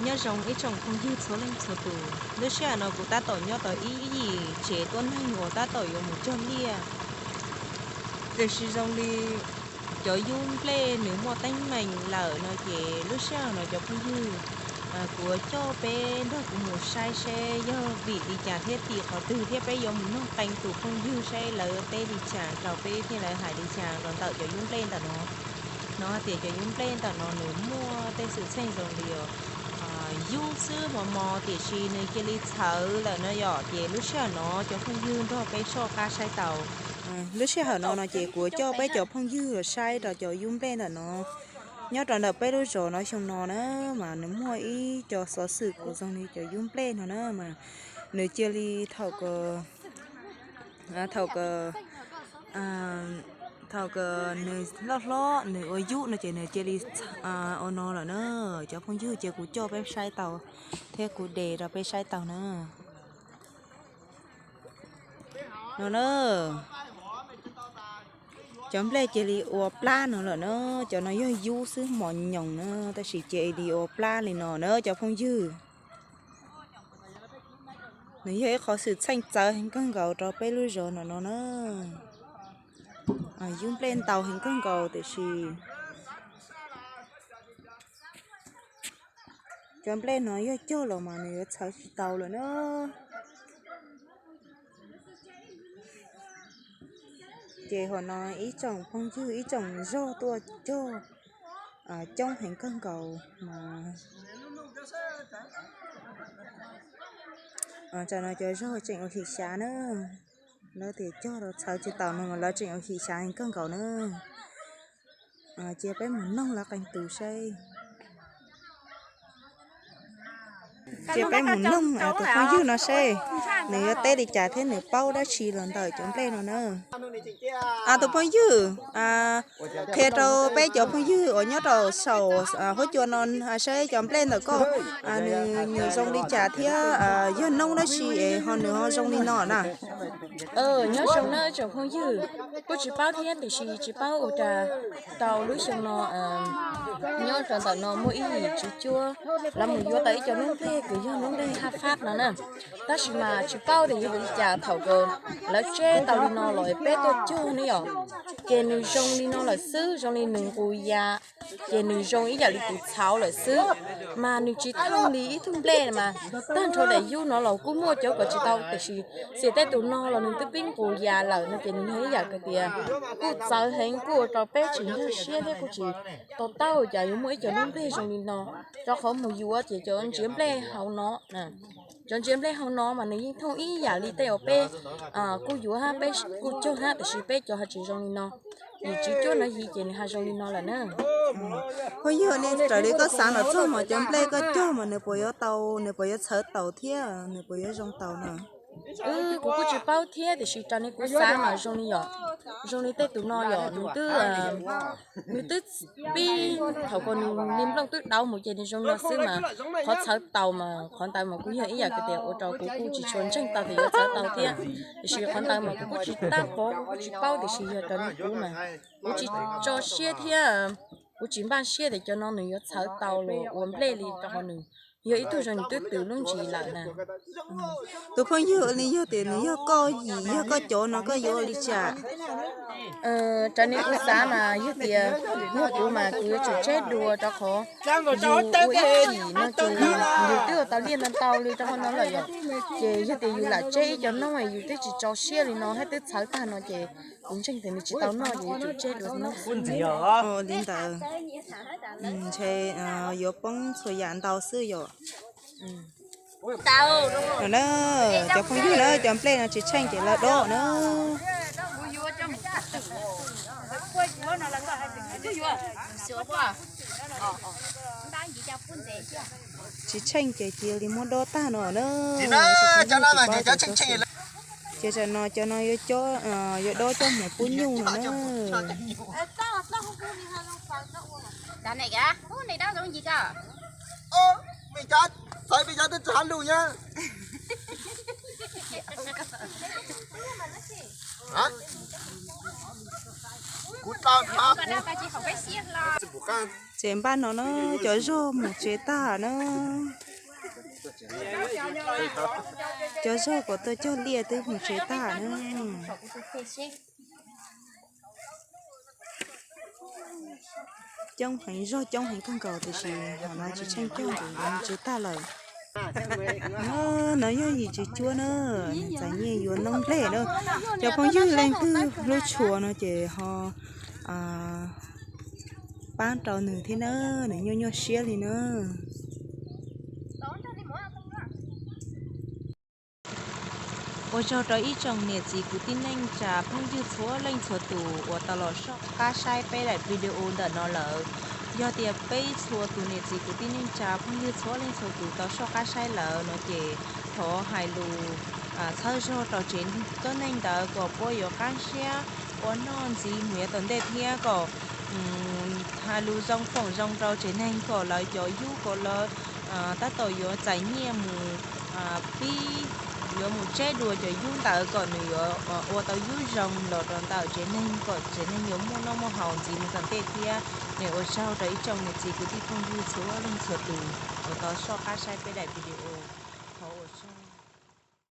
Nyob zoo ib tsoom phooj ywg txhua leej txhua tus, lub sij hawm no kuv tab tom nyob tom ib yim tsev tuab neeg uas tab tom yuav mus cog liaj. Tiam sis zoo li cov yub nplej nws muaj teeb meem lawm no ces lub sij hawm no cov phooj ywg, kuv yuav coj peb nrog kuv mus saib seb yog vim li cas thiab tim qhov twg thiab peb yuav mus nug qee tus phooj ywg seb lawv teb li cas rau peb thiab lawv hais li cas rau ntawm cov yub nplej ntawm no. No tias cov yub nplej ntawm no nws muaj tej xwm txheej zoo li yub xwb mos mos tiam sis nws cia li txhawv lawm no yom. Ces lub sij hawm no cov phooj ywg nrog peb soj qab saib tau. Lub sij hawm no no ces kuv coj peb cov phooj ywg los saib rau cov yub nplej ntawm no. Nyob rau ntawm peb lub zos no xyoo no na mas nws muaj ib co xov xwm kuj zoo li cov yub nplej no na mas nws cia li thaum thaum thaum nws loj hlob nws ua yub no ces nws cia li ua no lawm na. Cov phooj ywg cia kuv coj peb saib tau thiab kuv de rau peb saib tau na. No na, cov nplej cia li ua plab no lawm na. Cov no yog yub xwb mos nyoos na tab sis cia li ua plab li no na cov phooj ywg. Nws yog ib qhov xwm txheej txawv heev kawg nkaus rau peb lub zos no no na. Yub nplej ntau heev kawg nkaus tiam sis cov nplej no yog cog los mas nws yuav txhawv tsis tau lawm na. Ces hom no ib tsoom phooj ywg ib tsoom zog tuaj cog coob heev kawg nkaus mas tam no cov zog tseem ua him xyav na. Lawv tias cog los txhawv tsis tau no mas lawv tseem ua him xyav heev kawg nkaus na. Cia peb mus noog lawv qee tus seb. Cia peb mus noog tus phooj ywg no seb nws yuav teb li cas thiab nws paub dab tsi los ntawm cov nplej no na. Tus phooj ywg, qhia rau peb cov phooj ywg uas nyob rau saum huab cua no seb cov nplej ntawm koj nws zoo li cas thiab yog noob dab tsi es ho nws ho zoo li no na. Nyob zoo na tsoom phooj ywg, kuj tsis paub thiab tiam sis tsis paub ua cas tau lub xyoo no nyob rau ntawm no muaj ib yim tswv cuab lawv mus yuav tau ib co noob nplej kws yog noob nplej haj fab no na. Tab sis mas tsis paub tias yog li cas thaum kws lawv tseb tau li no los peb tuaj cog ne yom, ces nws zoo li no lawm xwb, zoo li nws nqus yas, ces nws zoo ib yam li tus txhauv lawm xwb. Mas nws tsis thooj li ib tug nplej mas tag nrho daim yub no los kuj muaj cov kom tsis tau tiam sis xim tej tus no los nws twb pib nqus yas lawm no ces nws yog ib yam hais tias kuj txawv heev kuj ua rau peb tsis nkag siab thiab kuj tsis to taub cas yuav muaj ib co noob nplej zoo li no. Rau qhov mus yuav ces cov ntsiav nplej hauv no, cov ntsiav nplej hauv no mas nws yeej thooj ib yam li tej uas peb kuj yuav hab peb kuj cog hab tiam sis peb cov ho tsis zoo li no. Yim tswv cuab no yig ces nws ho zoo li no lawm na. Phooj ywg, raws li koj xav los txog mas cov nplej koj cog mas nws puas yuav tau, nws puas yuav txhawv taus thiab nws puas yuav zoo taus na? Wb kuv kuj tsis paub thiab tiam sis raws li kuv xav mas zoo li yom, zoo li tej tus no yom, nws twb, nws twb pib thaum ko nws li nplooj twb dauv mus ces nws zoo li no xwb mas qhov txhawv taus mas qhov ntawd mas kuj yog ib yam hais tias ua rau kuv kuj tsis tshua ntseeg tau tias yuav txhawv taus thiab. Tiam sis qhov ntawd mas kuv kuj tsis tab pov kuv kuj tsis paub tiam sis yog raws li kuv mas kuv tsis tso siab thiab kuv tsis npaj siab tias cov no nws yuav txhawv tau los ua nplej li rau qhov nws yog ib tug zoo nws twb tws lub ntsis lawm na. Tus phooj ywg li yog tias nws yog koj yim yog koj cov no koj yuav ua li cas? Raws li kuv xav mas yog tias yog kuv mas kuv yuav tsum tseb dua rau qhov yus ua ib yim no ces yus twb ua tau liaj ntau ntau li rau qhov no lawm yom. Ces yog tias yus lam tseb ib co noob yus twb tsis tso siab li no hab twb txhawv tag no ces kuv ntseeg tias nws tsis tau noj ces yuav tsum tseb dua no. Li ntawd ntshe yuav poob txhua yam ntau xwb yom. Na, cov phooj ywg na, cov nplej no tsis tsheej ces lawv dob na. Tsis tsheej ces cia li muab dob tag no na. Ces tam no cov no yuav dob coj mus pub nyuj no na. Txiav npaj no na, cov zog mus tsev tag na. Cov zog kom tau cog liaj twb mus tsev tag na. Coob heev, zog coob heev kawg nkaus tiam sis hom no tsis tsheej cog ces yuav mus tsev tag lawm. No yog yim tsev cuab na, txais nyiaj yuav noob nplej na. Cov phooj ywg leej twg hlub tshua no ces ho pab rau nws thiab na, nws nyuaj nyuaj siab li na. Ua tsaug rau ib tsoom niam txiv kwv tij neej tsa phooj ywg txhua leej txhua tus uas tau los soj qab saib peb daim video ntawm no lawm. Yog tias peb txhua tus niam txiv kwv tij neej tsa phooj ywg txhua leej txhua tus tau soj qab saib lawm no ces thov hais lus txhawb zog rau tsev tuab neeg ntawd kom puab yuav qab siab ua noj ntxiv mus yav tom ntej thiab kom hais lus zoo foom zoo rau tsev neeg kom lawv cov yub kom lawv tab tom yuav txais nyiaj mus pib, yuav mus tseb dua cov yub ntawd kom nws yuav ua tau yub zoo los rau ntawm tsev neeg kom tsev neeg yuav muaj noj muaj haus ntxiv mus tom ntej thiab. Es ua tsaug rau ib tsoom niam txiv kwv tij phooj ywg txhua leej txhua tus uas tau soj qab saib peb daim video.